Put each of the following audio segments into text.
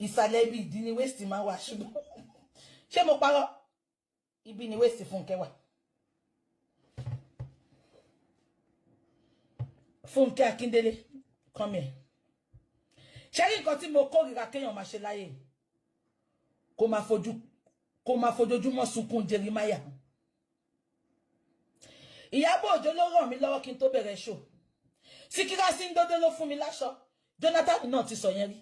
Ìsàlẹ̀ ibi ìdí ni waist máa wà, ṣùgbọ́n ṣé mo parọ́? Ibi ni waist Fúnkẹ́ wà. Fúnkẹ́ Akíndélé, come here. Ṣé rí nǹkan tí mo kórìíra kéèyàn máa ṣe láyé? Kó máa fojoojúmọ́ sunkún Jeremiah. Ìyábọ̀ Òjó ló ràn mí lọ́wọ́ kí n tó bẹ̀rẹ̀ show. Síkírá Síndódó ló fún mi láṣọ. Jonathan náà ti sọ yẹn rí.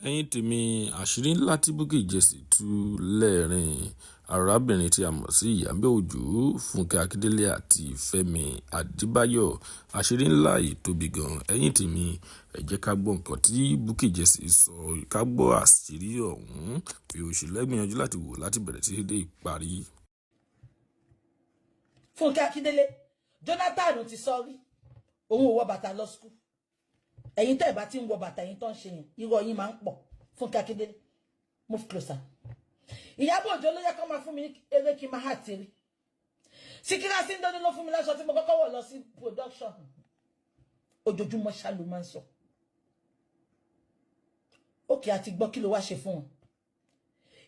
Ẹ̀yin tèmi, àṣírí ńlá tí Bukky Jesse tú lẹ́rìn arábìnrin tí a mọ̀ sí Ìyábọ̀ Òjó, Fúnkẹ́ Akíndélé àti Fẹ́mi Adébáyọ̀. Àṣírí ńlá yìí tóbi gan-an. Ẹ̀yin tèmi, ẹ jẹ́ ká gbọ́ nǹkan tí Bukky Jesse sọ, ká gbọ́ àṣírí ọ̀hún bí ó ṣe lẹ́gbìyànjú láti wò láti bẹ̀rẹ̀ títí dé ìparí. Fúnkẹ́ Akíndélé, Jonathan ti sọ rí, òun ò wọ bàtà lọ school. Ẹ̀yin tẹ́ ẹ̀ bá ti ń wọ bàtà, ẹ̀yin tó ń ṣe yẹn, irọ́ yín máa ń pọ̀. Fúnkẹ́ Akíndélé, move closer. Ìyábọ̀ Òjó ló yẹ kó máa fún mi eré kí n máa hà tiri. Síkírá Síndódó ló fún mi láṣọ tí mo kọ́kọ́ wọ̀ lọ sí production. Ojoojúmọ́ ṣá ló máa ń sọ. Òkè àti gbọ́, kí ló wá ṣe fún wọn?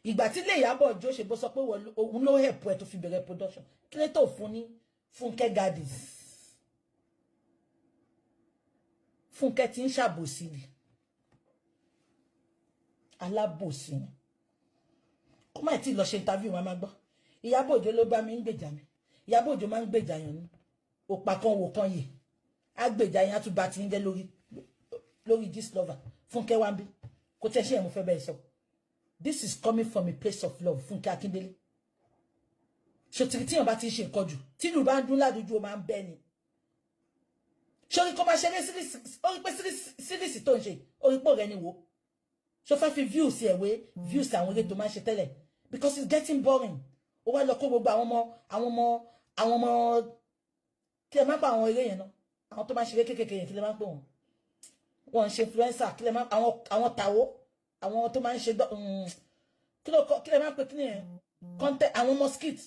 Ìgbà tí ilé Ìyábọ̀ Òjó ṣe bó sọ pé òun ló help ẹ tó fi bẹ̀rẹ̀ production, kí ló tó fún ní Fúnkẹ́ Gardens? Fúnkẹ́ ti ń ṣàbòsí ni, alábòsí ni. Kó má tí lọ ṣe interview, wọn máa gbọ́ Ìyábọ̀ Òjó ló bá mi ń gbèjà mi. Ìyábọ̀ Òjó máa ń gbèjà yàn ní òpà kan wò kan yìí, á gbèjà yẹn, á tún bá ti ń jẹ́ lórí lórí Gistlover. Fúnkẹ́ wá ń bí kò tẹ́ ṣe ẹ̀, mo fẹ́ bẹ́ẹ̀ sọ. This is coming from a place of love. Fúnkẹ́ Akíndélé, ṣòtìrì tíyàn bá ti ń ṣe nǹkan jù, tínú bá ń dún ládùúgbò, máa ń bẹ́ ni. Sórí kó máa ṣeré, orí pé series tó ń ṣe, orí pò rẹ ni wò. Ṣó fẹ́ fi views ẹ̀wé views àwọn eré tó máa ń ṣe tẹ́lẹ̀? Because it's getting boring. Ó wá lọ kó gbogbo àwọn ọmọ, àwọn ọmọ, àwọn ọmọ, kí ẹ má pa àwọn eré yẹn náà, àwọn tó máa ń ṣeré kéékèèké yẹn, kí lè má pè wọ́n? Wọ́n ń ṣe influencer, kí lè má àwọn tàwó, àwọn tó máa ń ṣe, kí ló kí lè má pè kí ni yẹn, content, àwọn ọmọ skit.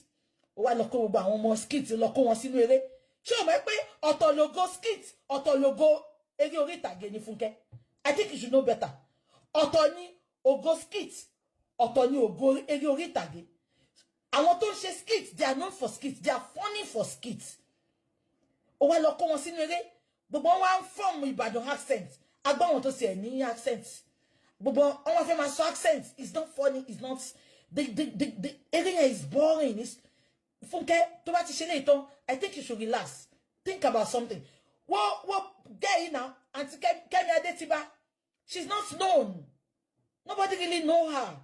Ó wá lọ kó gbogbo àwọn ọmọ skit, lọ kó wọn sínú eré. Ṣé o mọ̀ pé ọ̀tọ̀ logo skit, ọ̀tọ̀ logo eré orí ìtàgé ni? Fúnkẹ́, I think you should know better. Ọ̀tọ̀ ni ògo skit, ọ̀tọ̀ ni ògo eré orí ìtàgé. Àwọn tó ń ṣe skit, they are known for skit, they are funny for skit. Ó wá lọ kó wọn sínú eré, gbogbo wọn wá ń form Ìbàdàn accent. Agbáwọn tó ṣe ẹ̀ ní accent, gbogbo wọn wá fẹ́ máa sọ accent. It's not funny, it's not the eré yẹn is boring. It's Fúnkẹ́, tó bá ti ṣe léyìí tán, I think you should relax, think about something. Wọ́n get you now. Aunty Kẹ́mi Adétìbá, she's not known, nobody really know her.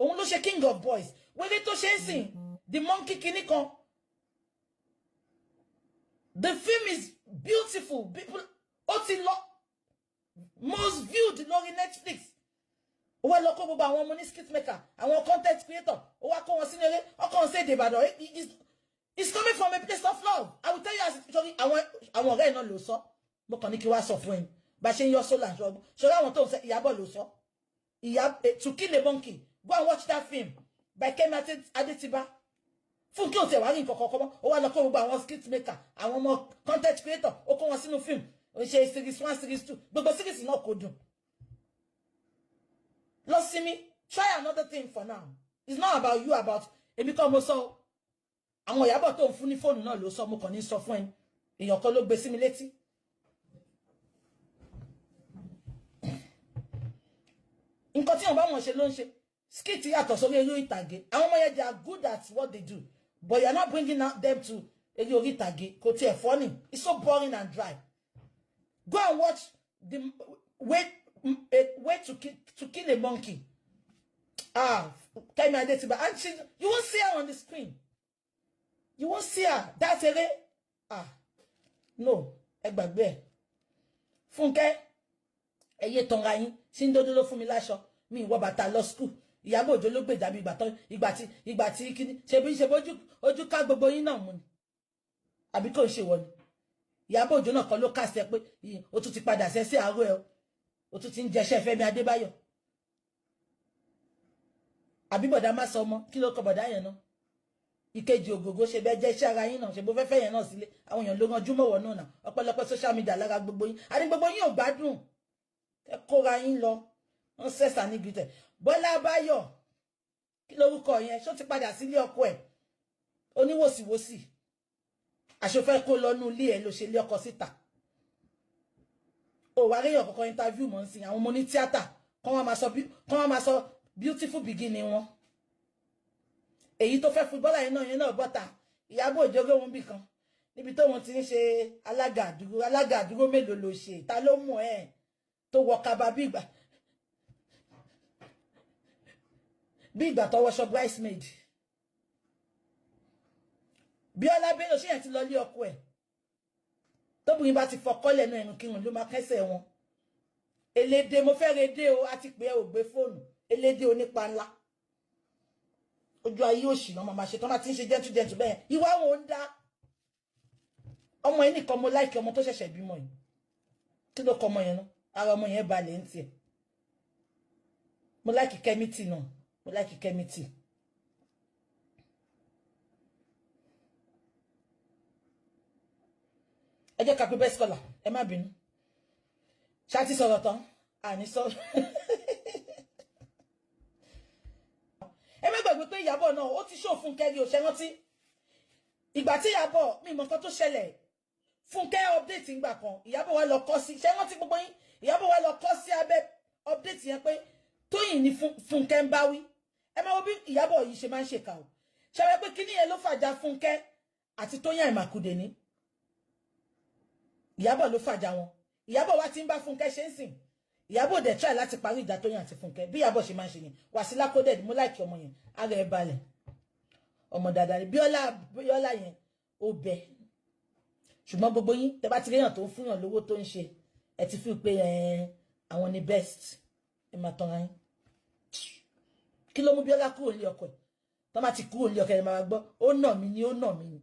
Òun ló ṣe King of Boys, wẹ́rẹ́ tó ṣe ń sìn, the monkey kinní kan. The film is beautiful. People, ó ti lọ most viewed lórí Netflix. Ó wá lọ kó gbogbo àwọn ọmọ ní skit maker, àwọn content creator, ó wá kó wọn sínú eré, ọkàn ṣe èdè Ìbàdàn. It's coming from a place of love, I will tell you as sorry. Àwọn ọ̀rẹ́ náà ló sọ, mo kàn ní kí wá sọ fún ẹ bá ṣe ń yọ sólà ṣọlá. Àwọn tó ń sẹ, Ìyábọ̀ ló sọ ìyá. To Kill a Monkey, go and watch that film by Kemi Adetiba. Fúnkẹ́ ò tẹ̀ wá rí nǹkan kọ̀ọ̀kan mọ́. Ó wá lọ kó gbogbo àwọn skit maker, àwọn ọmọ content creator, ó kó wọn sínú film. Ó ṣe series one, series two, gbogbo series náà kò dùn. Lọ sinmi, try another thing for now. It's not about you, about èmi kọ́ mo sọ. Àwọn Ìyábọ̀ tó ń fún ní fóònù náà ló sọ, mo kàn ní sọ fún ẹ. Èèyàn kan ló gbé sí mi létí. Nǹkan tí wọn bá wọn ṣe ló ń ṣe. Skit yàtọ̀ sórí eré ìtàgé. Àwọn ọmọ yẹn, they are good at what they do, but you are not bringing out them to eré orí ìtàgé. Kò tiẹ̀ funny, it's so boring and dry. Go and watch the way to Kill a Monkey. Ah, Kemi Adetiba, and she, you won't see her on the screen, you won't see her. That's eré. Ah no, ẹ gbàgbé ẹ. Fúnkẹ́, ẹ yé tanra yín. Síndódó ló fún mi láṣọ, mi ìwọ bàtà lọ school. Ìyábọ̀ Òjó ló gbèjà mi. Ìgbà tó ìgbà tí kíní ṣe bí ṣe bójú ojú ká gbogbo yín náà mú ni, àbí kò ń ṣe wọ ni? Ìyábọ̀ Òjó náà kan ló kàṣẹ pé o tún ti padà ṣẹ́ sí àárọ̀ ẹ, o tún ti ń jẹṣẹ́ Fẹ́mi Adébáyọ̀, àbí bọ̀dá má sọ ọmọ, kí ló kọ bọ̀dá yẹn náà? Ìkejì ògògó ṣe bẹ́ẹ̀ jẹ́ iṣẹ́ ara yín náà, ṣe bó fẹ́fẹ́ yẹn náà sílé. Àwọn èèyàn ló ranjú mọ̀wọ́ náà, ọ̀pọ̀lọpọ̀ social media lára gbogbo yín, àní gbogbo yín ò gbádùn. Ẹ Kóra yín lọ. Wọ́n sẹ̀sà níbi tẹ̀. Bọ́lá Báyọ̀, kí lórúkọ yẹn? Ṣó ti padà sílé ọkọ ẹ̀ oníwòsíwòsì? Àṣọfẹ́ kó lọ nú ilé ẹ̀ ló ṣe lé ọkọ síta. Ò wá réyàn kọ́kọ́ interview mọ́ sí àwọn ọmọ ní tíátà kọ́, wọ́n máa sọ beautiful beginning wọn. Èyí tó fẹ́ footballer yẹn náà, yẹn náà bọ́ta. Ìyábọ̀ Òjó òun bì kan níbi tóun ti ń ṣe alága àdúró. Alága àdúró mélòó ló ṣe? Ta ló mú ẹ tó wọ kaba bí ìgbà tó wọṣọ bridesmaid? Bíọ́lá Bello, ṣé yẹn ti lọ lé ọkọ ẹ̀? Tóbìnrin bá ti fọkọ́ lẹ́nu, ẹnu kírun ló máa kẹ́sẹ̀ wọn. Elédè, mo fẹ́ redé o, á ti pè é, ò gbé fóònù. Elédè onípa ńlá, ojú ayé òṣì náà máa ṣe tán. Bá ti ń ṣe gentle gentle bẹ́ẹ̀, ìwà wọn ń dá. Ọmọ yẹn nìkan mo like, ọmọ tó ṣẹ̀ṣẹ̀ bímọ yìí. Kí ló kọ ọmọ yẹn náà? Ara ọmọ yẹn balẹ̀ ń tiẹ̀. Mo like Kẹ́mítì náà, mo like Kẹ́mítì. Ẹ jẹ́ ká pé best scholar. Ẹ má bínú, ṣáà ti sọ̀rọ̀ tán, àní sọ̀rọ̀. Ẹ má gbàgbé pé Ìyábọ̀ náà, ó ti ṣó Fúnkẹ́ rí o. Ṣe rántí ìgbà tí Ìyábọ̀, mi mọ̀ nǹkan tó ṣẹlẹ̀, Fúnkẹ́ update ńgbà kan, Ìyábọ̀ wá lọ kọ́ sí, ṣe rántí gbogbo yín? Ìyábọ̀ wá lọ kọ́ sí abẹ́ update yẹn pé Tóyìn ni Fúnkẹ́ ń bá wí. Ẹ máa wo bí Ìyábọ̀ yìí ṣe máa ń ṣèkà o. Ṣe wẹ́ pé kíní yẹn ló fàjà Fúnkẹ́ àti Tóyìn Àìmàkùdé ní? Ìyábọ̀ ló fàjà wọn. Ìyábọ̀ wá ti ń bá Fúnkẹ́ ṣe ń sìn. Ìyábọ̀ dẹ̀ try láti parí ìjà Tóyìn àti Fúnkẹ́. Bí Ìyábọ̀ ṣe máa ń ṣe yẹn. Wàsílà Coded, mo like ọmọ yẹn, ara ẹ̀ balẹ̀, ọmọ dáadáa ni. Bíọ́lá, Bíọ́lá yẹn ó bẹ. Ṣùgbọ́n gbogbo yín, tẹ bá ti réyàn tó ń fúnyàn lówó tó ń ṣe, ẹ ti fi pé àwọn ni best. Ẹ máa tanra yín. Kí ló mú Bíọ́lá kúrò ní ọkọ ẹ̀? Tó bá ti kúrò ní ọkọ ẹ̀, máa gbọ́, ó nà mí ni, ó nà mí ni.